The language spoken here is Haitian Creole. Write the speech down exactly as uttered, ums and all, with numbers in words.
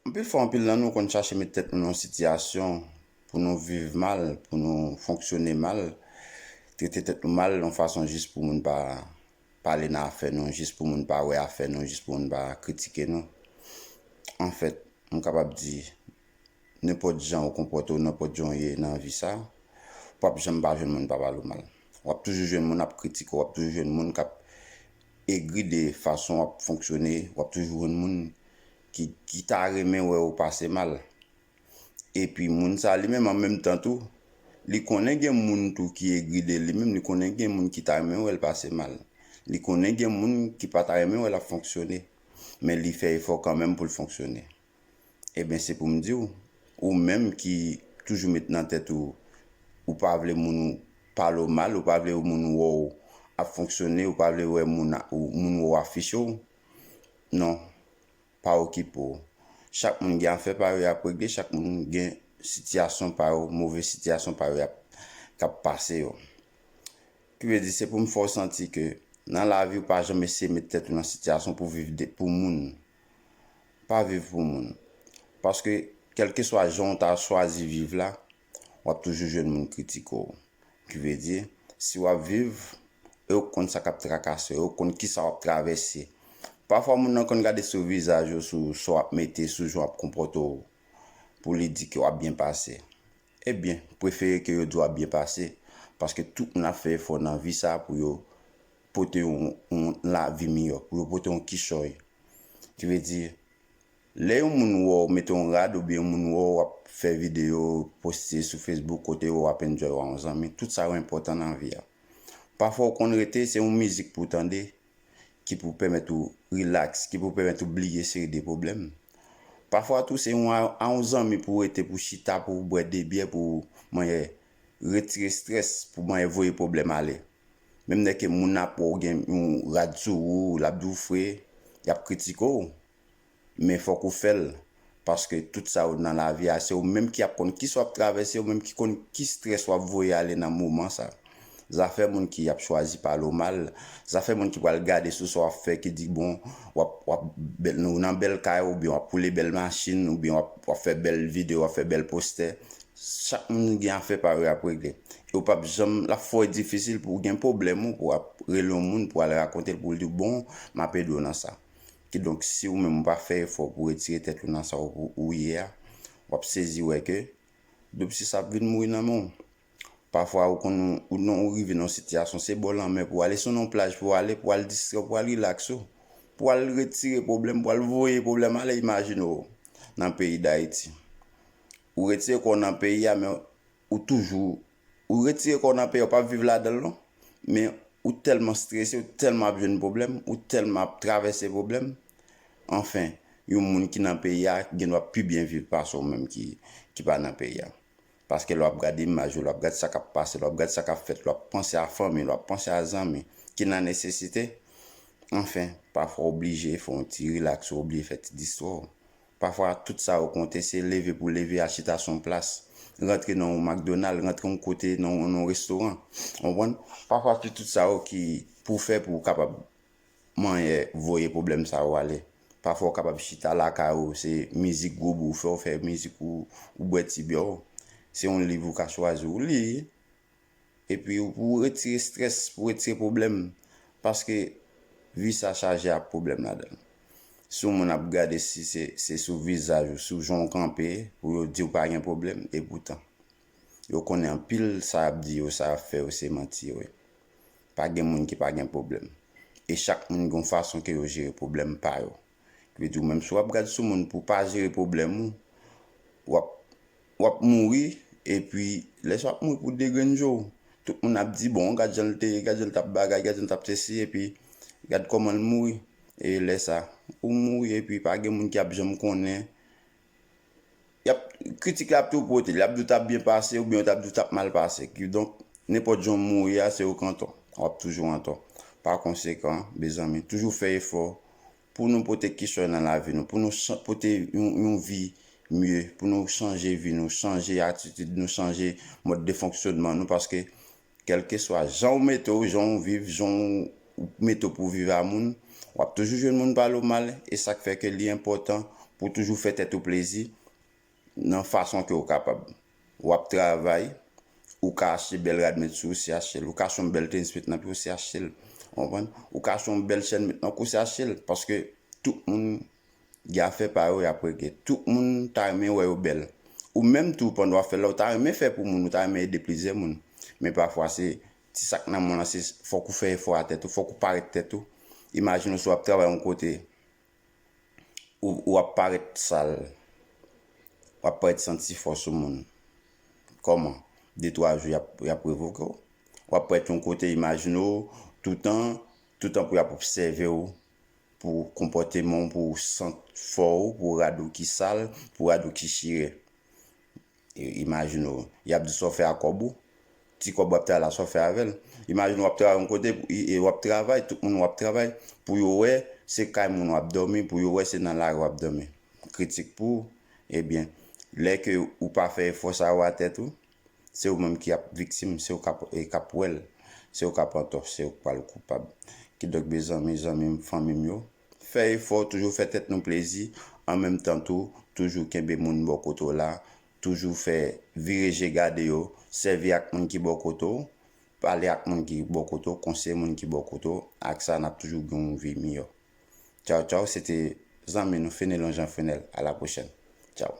Anpil fwa, anpil nan nou konn chache met tèt nou nan yon sitiyasyon pou nou viv mal, pou nou fonksyone mal, trete tèt nou mal yon fason jis pou moun pa pale nan afè nou, jis pou moun pa wè afè nou, jis pou moun pa kritike nou. Anfèt, m kapab di, nenpòt jan ou konpòte w, nenpòt jan w ye nan vi sa, w p ap janm pa jwenn moun pa pale w mal. W ap toujou jwenn moun ap kritike w, w ap toujou jwenn moun k ap egri de fason w ap fonksyone, w ap toujou jwenn moun ki, ki ta renmen wè w pase mal. Epi moun sa li menm an menm tan tou, li konnen gen moun tou ki egri de li menm, li konnen gen moun ki ta renmen wè l pase mal. Li konnen gen moun ki pa ta renmen wè l ap fonksyone, men li fè efò kanmenm pou l fonksyone. Ebyen, se pou m di w, ou menm ki toujou met nan tèt ou, ou pa vle moun pale w mal, ou pa vle moun wè w ap fonksyone, ou pa vle wè moun, moun wè w afiche w, non, pa okipe w. Chak moun gen afè pa yo y ap regle, chak moun gen sitiyasyon pa yo, move sitiyasyon pa yo y ap, k ap pase yo. Ki vle di, se pou m fè w santi ke nan lavi, ou pa janm eseye met tèt ou nan sitiyasyon pou viv de, pou moun. Pa viv pou moun. Paske, kèlkeswa jan w ta chwazi viv la, w ap toujou jwenn moun kritike w. Ki vle di, si w ap viv, e w k konn sa k ap trakase w, e w k konn kisa w ap travèse. Pafwa, moun nan konn gade sou vizaj ou, sou sa w ap mete, sou jan w ap konpòte w, pou li di ke w ap byen pase. Ebyen, prefere ke yo di w ap byen pase, paske tout moun ap fè efò nan vi sa pou yo pote yon, yon lavi miyò, pou yo pote yon kichòy. Ki vle di, lè yon moun wè w mete yon rad oubyen yon moun wè w ap fè videyo, poste sou Facebook kote w ap enjoy w a yon zanmi, tout sa yo enpòtan nan vi a. Pafwa w konn rete, se yon mizik pou w tande, ki pou pèmèt ou rilaks, ki pou pèmèt ou bliye seri de pwoblèm. Pafwa tou, se yon, a, a yon zanmi pou w rete, pou w chita, pou w bwè de byè, pou w manyen retire estrès, pou w manyen voye pwoblèm ale. Menm lè ke moun ap wè w gen yon rad sou ou, l ap di w fre, y ap kritike w. Men fòk ou fè l, paske tout sa yo nan lavi a, se ou menm ki ap konn kisa w ap travèse, ou menm ki konn ki estrès w ap voye ale nan moman sa. Zafè moun ki ap chwazi pale w mal, zafè moun ki pral gade sou sa w ap fè, ki di, bon, w ap, w ap bèl, ou nan bèl kay, oubyen w ap woule bèl machin, oubyen w ap, w ap fè bèl videyo, w ap fè bèl postè. Chak moun gen afè pa yo y ap regle. E w p ap janm, l ap fò difisil pou w gen pwoblèm ou, pou w ap rele yon moun, pou w al rakonte l, pou l di w, bon, m ap ede w nan sa. Kidonk, si ou menm ou pa fè efò pou w retire tèt ou nan sa ou, ou ye a, w ap sezi wè ke dopsis ap vin mouri nan men w. Pafwa, ou konn, ou, non, ou rive nan yon sitiyasyon, se bò lanmè pou w ale, se nan yon plaj pou w ale, pou w al distrè w, pou w al rilaks ou, pou w al retire pwoblèm, pou w al voye pwoblèm ale, imajine w nan peyi Dayiti. Ou retire kò w nan peyi a, men ou toujou, ou retire kò w nan peyi a, ou p ap viv ladan l non, men ou tèlman strese, ou tèlman ap jwenn pwoblèm, ou tèlman ap travèse pwoblèm. Anfen, yon moun ki nan peyi a gendwa pi byen viv pase w menm ki, ki pa nan peyi a. Paske lè w ap gade imaj yo, lè w ap gade sa k ap pase, lè w ap gade sa k ap fèt, lè w ap panse a fanmi, lè w ap panse a zanmi ki nan nesesite, anfen, pafwa w oblije fè yon ti rilaks, w oblije fè ti distwè w. Pafwa, tout sa yo konte, se leve pou leve, al chita sou yon plas, rantre nan yon McDonald, rantre yon kote, nan, nan yon restoran. Ou konprann? Pafwa, se tout sa yo ki pou fè pou w kapab manyen voye pwoblèm sa yo ale. Pafwa, w kapab chita lakay ou, se mizik gwo bou w fè, w fè mizik ou, ou bwè ti byè w. Se yon liv ou ka chwazi, ou li. Epi pou w retire estrès, pou w retire pwoblèm, paske vi sa chaje ak pwoblèm ladan l. Si yon moun ap gade, si se, se sou vizaj ou, sou jan w kanpe, pou yo di w pa gen pwoblèm, epoutan, yo konnen anpil sa y ap di yo, sa y ap fè yo, se manti yo ye. Pa gen moun ki pa gen pwoblèm. E chak moun gen yon fason ke yo jere pwoblèm pa yo. Ki vle di w menm si w ap gad sou moun pou w pa jere pwoblèm ou, w ap, w ap mouri, epi lè sa w ap mouri pou degrenn je w. Tout moun ap di, bon, gad jan l te ye, gad jan l t ap bagay, gad jan l t ap sesi, epi gad kòman l mouri. E lè sa, ou mouri, epi pa gen moun ki ap janm konnen. Y ap, kritik la ap toujou pote, l ap di w t ap byen pase, oubyen yo t ap di w t ap mal pase. Kidonk, nenpòt jan w mouri a, se ou k antò. W ap toujou antò. Pa konsekan, mezanmi, toujou fè efò pou nou pote kichòy nan lavi nou, pou nou chan-, pote yon, yon vi mye, pou nou chanje vi nou, chanje atitid nou, chanje mòd de fonksyonman nou, paske kèlkeswa jan w mete w, jan w viv, jan w mete w pou w viv a moun, w ap toujou jwenn moun pale w mal, e sa k fè ke li enpòtan ou toujou fè tèt ou plezi nan fason ke ou kapab. W ap travay, ou ka achte bèl rad met sou ou, se achte l. Ou ka achte yon bèl tenis met nan pye w, se achte l. Ou konprann? Ou ka achte yon bèl chèn met nan kou, se achte l. Paske tout moun gen afè pa yo y ap regle. Tout moun ta renmen wè yo bèl. Ou menm tou, pandan w ap fè l la, ou ta renmen fè pou moun, ou ta renmen ede plizyè moun. Men pafwa, se ti sa k nan men w lan, se fòk ou fè efò a tèt ou, fòk ou parèt tèt ou. Imajine w si w ap travay yon kote, ou, ou ap parèt sal, w ap parèt santi fò sou moun. Kòman? De twa jou, y ap, y ap revoke w. W ap parèt yon kote, imajine w, toutan, toutan pou y ap obsève w, pou konpòteman w, pou sant fò w, pou rad ou ki sal, pou rad ou ki chire. E, imajine w, y ap di sa w fè a kòb ou, ti kòb w ap travay la, sa w fè avè l. Imajine w ap travay yon kote, pou, e, e w ap travay, tout moun w ap travay, pou yo wè se kay moun w ap dòmi, pou yo wè se nan lari w ap dòmi. Kritik pou ou, ebyen, lè ke ou pa fè efò sa yo a tèt ou, se ou menm ki ap viktim, se ou k ap, e, k ap wè l, se ou k ap antò, se ou k pral koupab. Kidonk, mezanmi, zanmi m, fanmi m yo, fè efò, toujou fè tèt nou plezi, an menm tan tou, toujou kenbe moun bò kote w la, toujou fè vire je gade yo, sèvi ak moun ki bò kote w, pale ak moun ki bò kote w, konseye moun ki bò kote w, ak sa n ap toujou gen yon vi miyò. Tchaw, tchaw, se te zanmi nou Fenelon Jean Fenel. A la pwochèn. Tchaw.